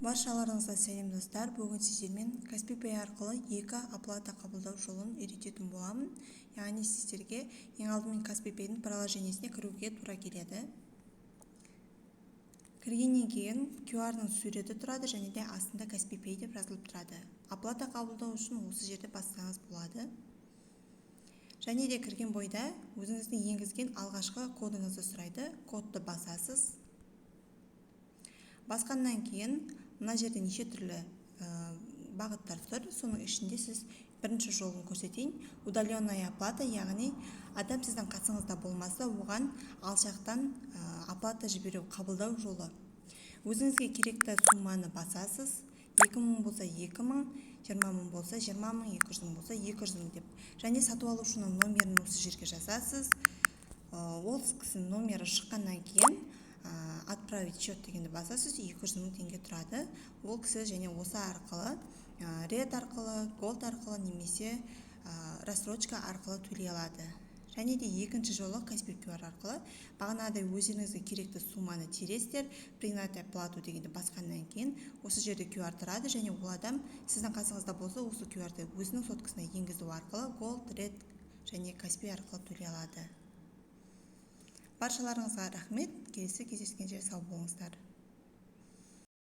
Баршаларыңызға сәлем, достар! Бүгін сіздермен Kaspi Pay арқылы екі оплата қабылдау жолын үйрететін боламын. Яғни сіздерге ең алдымен Kaspi Pay'дің приложениесіне кіруге тура келеді. Кіргеннен кейін QR-ның суреті тұрады және де астында Kaspi Pay деп жазылып тұрады. Оплата қабылдау үшін осы жерде бассаңыз болады. Және де кірген бойда өзіңіздің енгізген алғашқы кодыңызды сұрайды. Кодты басасыз. Басқаннан кейін мына жерде неше түрлі бағыттар тұр. Соның ішінде сіз бірінші жолын көрсетейін: удаленная оплата, яғни адам сіздің қасыңызда болмаса, оған алшақтан оплата жіберу, қабылдау жолы. Өзіңізге керекті сумманы басасыз: 2000 болса, 2000, 20 000 болса, 20 000, 200 000 болса, 200 000 деп. Және сатып алушының номерін осы жерге жазасыз. Ол кісінің номері шыққаннан кейін «Отправить счет» дегенді басасыз. 200 000 теңге тұрады ол кісі. Және осы арқылы, Red арқылы, Gold арқылы немесе рассрочка арқылы төлей алады. Және де екінші жолы Kaspi QR арқылы. Бағанағыдай өздеріңізге керекті сумманы тересіздер. «Принять оплату» дегенді басқаннан кейін осы жерде QR тұрады және ол адам сіздің қасыңызда болса, осы QR-ды өзінің соткасына енгізу арқылы Gold, Red және Kaspi арқылы төлей алады. Баршаларыңызға рахмет! Келесі кездескенше сау болыңыздар!